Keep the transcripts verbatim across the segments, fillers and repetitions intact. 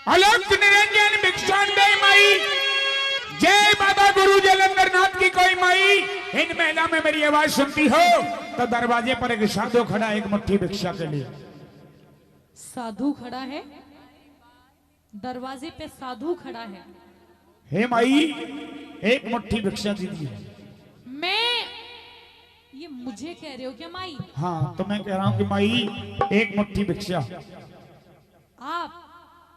अलख निरंजन भिक्षान दे माई। जय बाबा गुरु जलंधर नाथ की कोई माई। इन महला में मेरी आवाज सुनती हो तो दरवाजे पर एक साधु खड़ा, एक मुट्ठी भिक्षा के लिए। साधु खड़ा है, दरवाजे पे साधु खड़ा है। हे माई, एक मुट्ठी भिक्षा दीजिए। मैं, ये मुझे कह रहे हो क्या माई? हाँ, तो मैं कह रहा हूँ कि माई, एक मुट्ठी भिक्षा। आप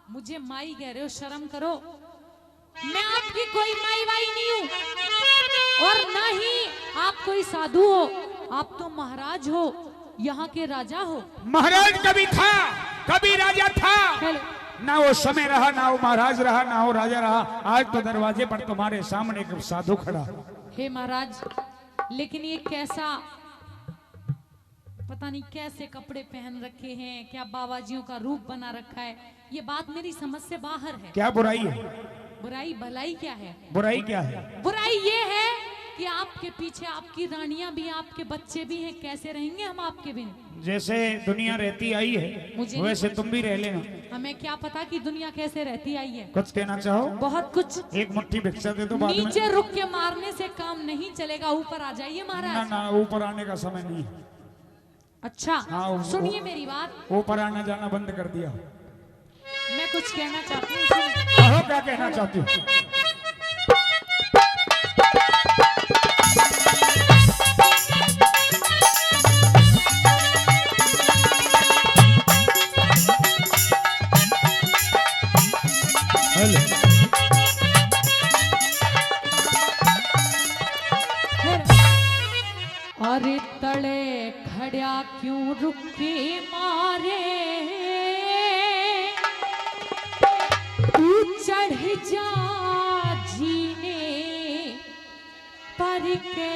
मुझे माई कह रहे हो, शर्म करो। मैं आपकी कोई माई वाई नहीं हूँ और ना ही आप कोई साधु हो। आप तो महाराज हो, यहाँ के राजा हो। महाराज कभी था, कभी राजा था। हेलो। ना वो समय रहा, ना वो महाराज रहा, ना वो राजा रहा। आज तो दरवाजे पर तुम्हारे सामने एक साधु खड़ा। हे महाराज, लेकिन ये कैसा, पता नहीं कैसे कपड़े पहन रखे हैं, क्या बाबाजियों का रूप बना रखा है। ये बात मेरी समझ से बाहर है। क्या बुराई है? बुराई भलाई क्या है? बुराई क्या है? बुराई ये है कि आपके पीछे आपकी रानियां भी, आपके बच्चे भी हैं, कैसे रहेंगे हम आपके बिन? जैसे दुनिया रहती आई है, मुझे नहीं वैसे तुम भी रह लेना। हमें क्या पता कि दुनिया कैसे रहती आई है। कुछ कहना चाहो? बहुत कुछ। एक मुट्ठी भिक्षा दे दो बाद में। नीचे रुक के मारने से काम नहीं चलेगा, ऊपर आ जाइए महाराज। ना, ना, ऊपर आने का समय नहीं। अच्छा, हाँ, वो, सुनिए वो, मेरी बात। ऊपर आना जाना बंद कर दिया। मैं कुछ कहना चाहती हूँ, सुनिए। कहो, क्या कहना चाहती हो? हेलो। अरे तले खड़ा क्यों रुके मारे, तू चढ़ जा जीने पर के।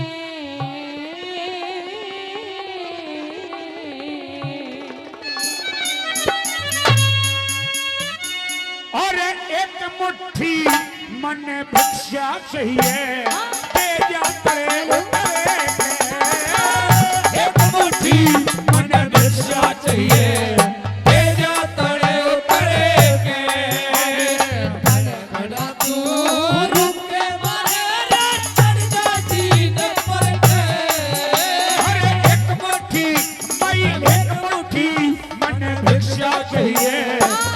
और एक मुट्ठी मन भिक्षा चाहिए, तेजा तले उतरे के। एक मुट्ठी मन भिक्षा चाहिए, तेजा तले उतरे के। खड़ा तू रुक के मारे रे, चढ़ जा जीने पर के। अरे एक मुट्ठी, भाई एक मुट्ठी, मन भिक्षा चाहिए,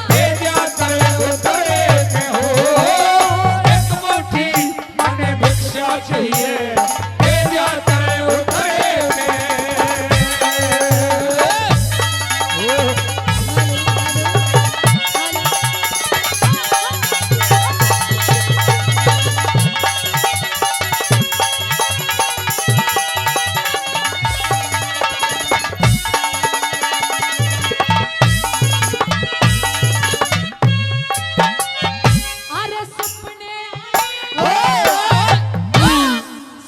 तेजा तले उतरे के हो। एक मुट्ठी, मन भिक्षा चाहिए, तेजा तले उतरे के। अरे सपने,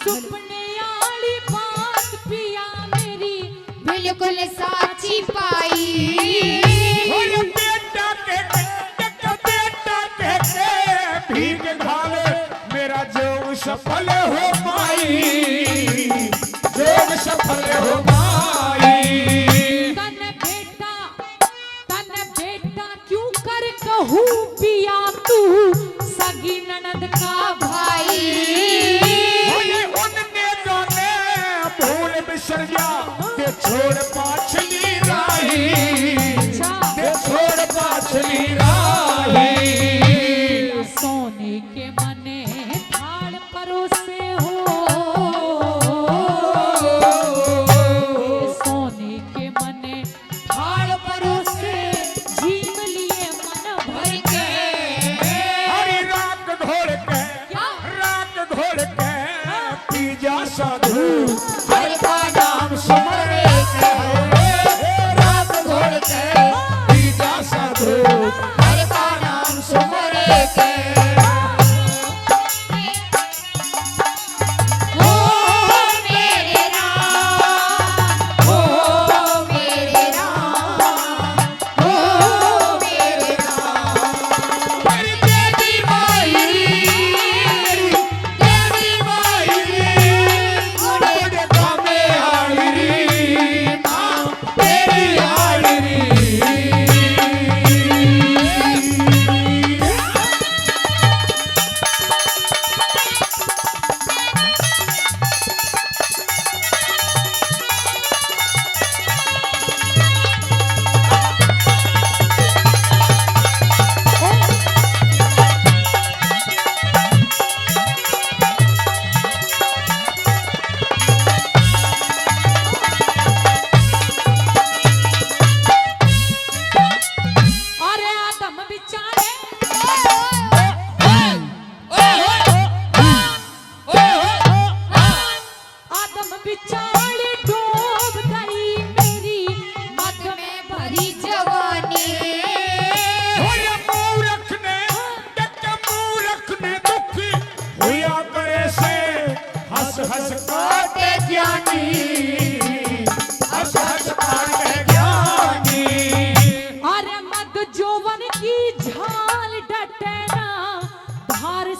सपने आली बात पिया मेरी बिल्कुल साची पाई। और बेटा के, बेटा के, के भीख घाल मेरा जोग सफल हो माई, जोग सफल हो माई। तन बेटा, तन बेटा क्यों कर कहूँ पिया तू सगी ननद का भाई। ओए उनने जाने भूल बिसर गया, ते छोड़ पाछली राही, अच्छा। ते छोड़ पाछली राही। सोने के मने थाल परोसे हो।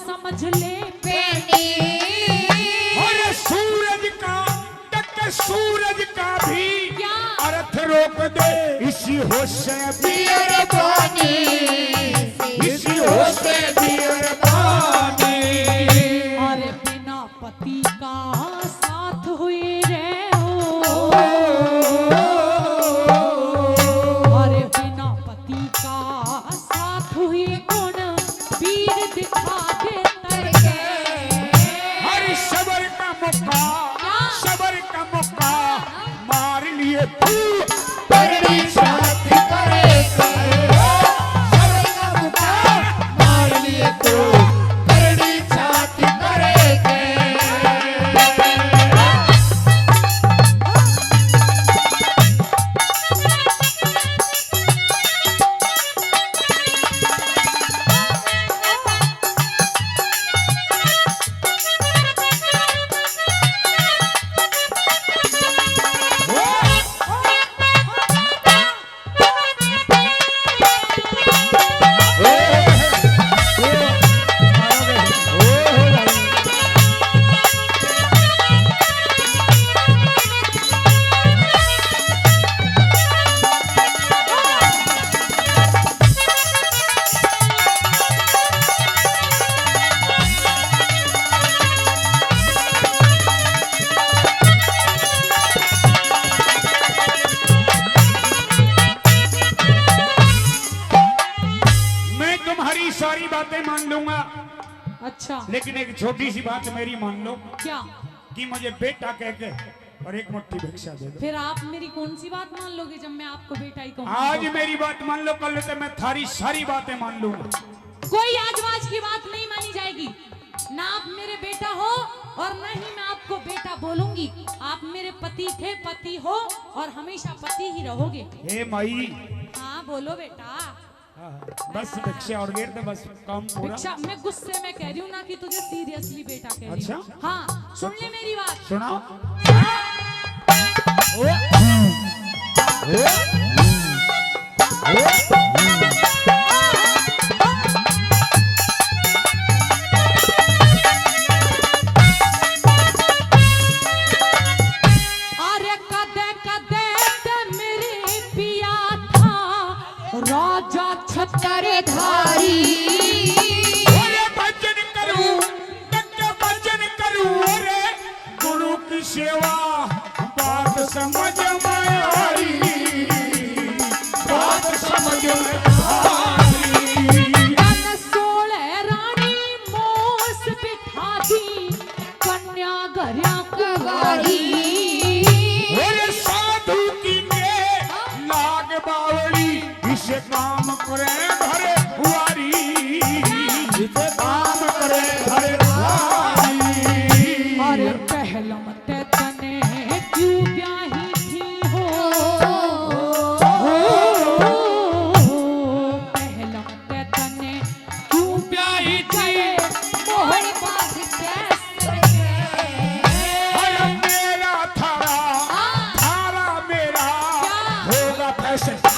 समझ ले बेटी। अरे सूरज का, टके सूरज का भी क्या? अर्थ रोक दे इसी होश से बियरबानी, इसी होश से बियरबानी। अरे बिना पति का साथ हुई रे हो, अरे बिना पति का साथ हुई कौन पीर दिखा दे तड़के। हर सबर का मौका, क्या? सबर का मौका मार लिए तू, परड़ी साथ करे के। सबर का मौका मार लिए तू, परड़ी साथ करे के। मैं तुम्हारी सारी बातें मान लूंगा, अच्छा। लेकिन एक छोटी सी बात मेरी मान लो। क्या? कि मुझे बेटा कह के और एक मुट्ठी भिक्षा दे दो। फिर आप मेरी कौन सी बात मान लोगे जब मैं आपको बेटा ही कहूंगा? आज मेरी बात मान लो, कल से मैं थारी सारी बातें मान लूंगा। कोई आज-बाज की बात नहीं मानी जाएगी। ना आप मेरे बेटा हो और ना ही मैं आपको बेटा बोलूंगी। आप मेरे पति थे, पति हो और हमेशा पति ही रहोगे। हे माई। हाँ, बोलो बेटा। हाँ, हाँ। बस भिक्षा और गेर दे, बस काम पूरा। भिक्षा, मैं गुस्से में कह रही हूँ ना कि तुझे seriously बेटा कह रही हूँ। अच्छा? हाँ, सुन ले मेरी बात। सुनाओ। अरे कदे कदे ते मेरे पिया था राजा छत्रधारी। अरे भजन करूं, तक भजन करूं रे, गुरु की सेवा बात समझ में आ रही, बात समझ में आ रही। तन सोलह रानी मोस बिठा दी, कन्या घरिया कुंवारी। अरे साधु की के लाग बावली, इसे काम करे घर वारी, इसे काम करे घर वारी। अरे पहलम ते तने क्यों ब्याही थी हो? हो, पहलम ते तने क्यों ब्याही थी? मोहन बाग कैसे? अरे मेरा थारा, हाँ। थारा मेरा, क्या? होगा फैसला।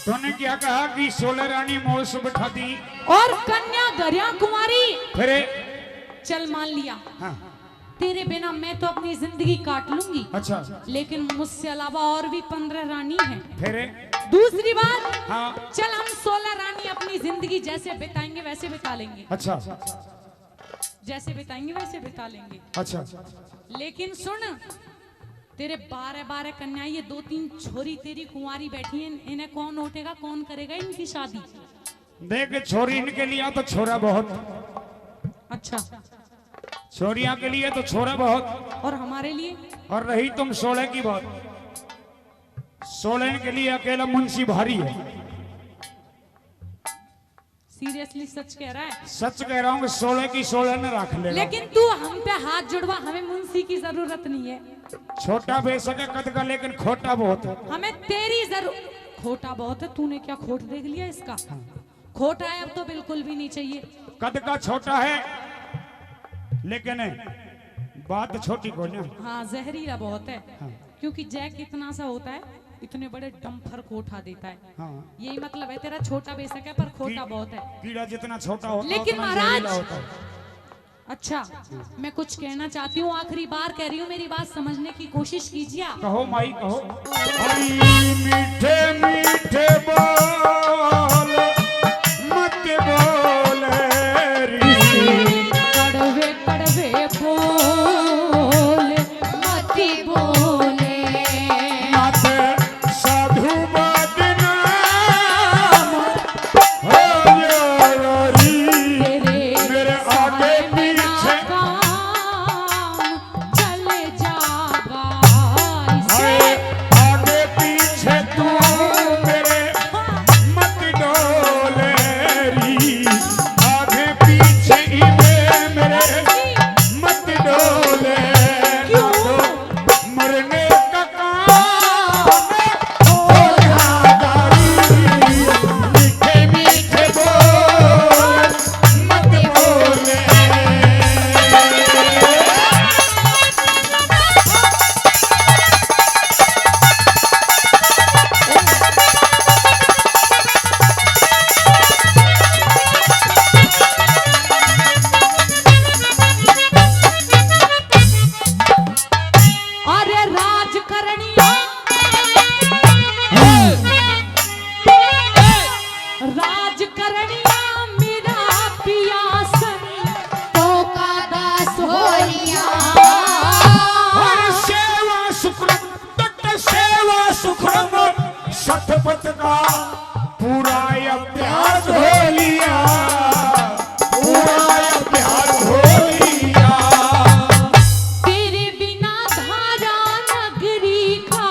तूने क्या कहा कि सोलह रानी मोस बिठा दी और कन्या घरिया कुंवारी? फिर चल, मान लिया, हाँ। तेरे बिना मैं तो अपनी जिंदगी काट लूंगी। अच्छा। लेकिन मुझसे अलावा और भी पन्द्रह रानी हैं। फिर? दूसरी बात, हाँ। चल, हम सोलह रानी अपनी जिंदगी जैसे बिताएंगे वैसे बिता लेंगे। अच्छा। जैसे बिताएंगे वैसे बिता लेंगे। अच्छा। लेकिन सुन, तेरे बारह बारह कन्या, ये दो तीन छोरी तेरी कुंवारी बैठी हैं, इन्हें कौन ओटेगा, कौन करेगा इनकी शादी? देख, छोरी इनके लिए तो छोरा बहुत। अच्छा। छोरियां के लिए तो छोरा बहुत। और हमारे लिए? और रही तुम सोलह की बात, सोलह के लिए अकेला मुंशी भारी है। Seriously सच कह रहा है? सच कह रहा हूँ कि सोलह की सोलह ने रख लेना। लेकिन तू हम पे हाथ जुड़वा, हमें मुंशी की जरूरत नहीं है। छोटा बेशक है कद का, लेकिन खोटा बहुत है। हमें तेरी जरूर-, खोटा बहुत है। तूने क्या खोट देख लिया इसका? हाँ। खोटा है, अब तो बिल्कुल भी नहीं चाहिए। कद का छोटा है, लेकिन बात छोटी को ना। हाँ, जहरीला बहुत है। हाँ। क्योंकि जैक इतना सा होता है, इतने बड़े डंपर को उठा देता है। हाँ। यही मतलब है, तेरा छोटा बेशक है, पर खोटा की-, बहुत है। कीड़ा जितना छोटा होता है, लेकिन उतना महाराज, जहरीला होता है। अच्छा, मैं कुछ कहना चाहती हूँ, आखिरी बार कह रही हूँ, मेरी बात समझने की कोशिश कीजिए आप। कहो माई, कहो। हरी मीठे मीठे बोल मत बोल री। कड़वे कड़वे बोल मत बोले। मत साधु बदनाम हो गया री। तेरे मेरे आगे सामने पीछे काम चल जागा इसे। हाय, आगे पीछे तू मेरे मत डोले री। आगे पीछे इबे मेरे मत डोले। क्यों? मरने का काम हो गया दारू। मीठे मीठे बोल मत बोले। अरे राज करनिया, राज करनिया मेरा पिया संतों का दास हो लिया। हर सेवा सुखरम, तट सेवा सुखरम, सतपथ का पूरा अभ्यास हो लिया, पूरा अभ्यास हो लिया। तेरे बिना धारा नगरी का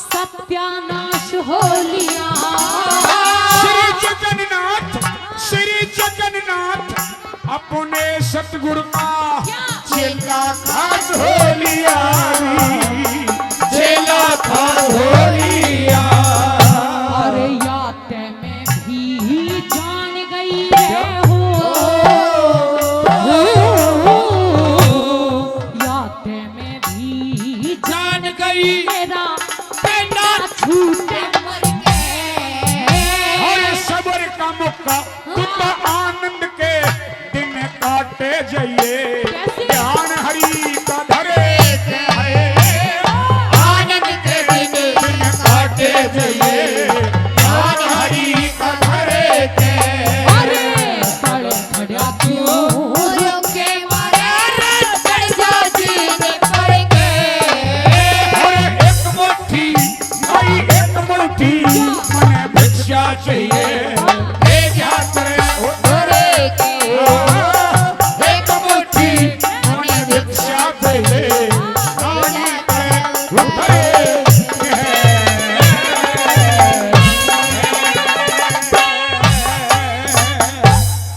सत्यानाश हो लिया। श्री जगन्नाथ, श्री जगन्नाथ, अपने सतगुरु का चेला खास हो लिया, चेला खास हो लिया। अरे याद मैं भी जान गई रे हो, हो, याद मैं भी जान गई। मेरा पेंडा छूटे मर के। अरे सबर का मौका, तू तो आनंद के दिन काटे जाइए। कैसे? ध्यान हरि का धरे के है, आनंद के दिन, दिन काटे जाइए। ध्यान हरि का धरे के। अरे पड़ खड़ा क्यों रोके मारे रे, चढ़ जा जीन पड़ के। अरे एक मुट्ठी, भाई एक मुट्ठी, मने भिक्षा चाहिए।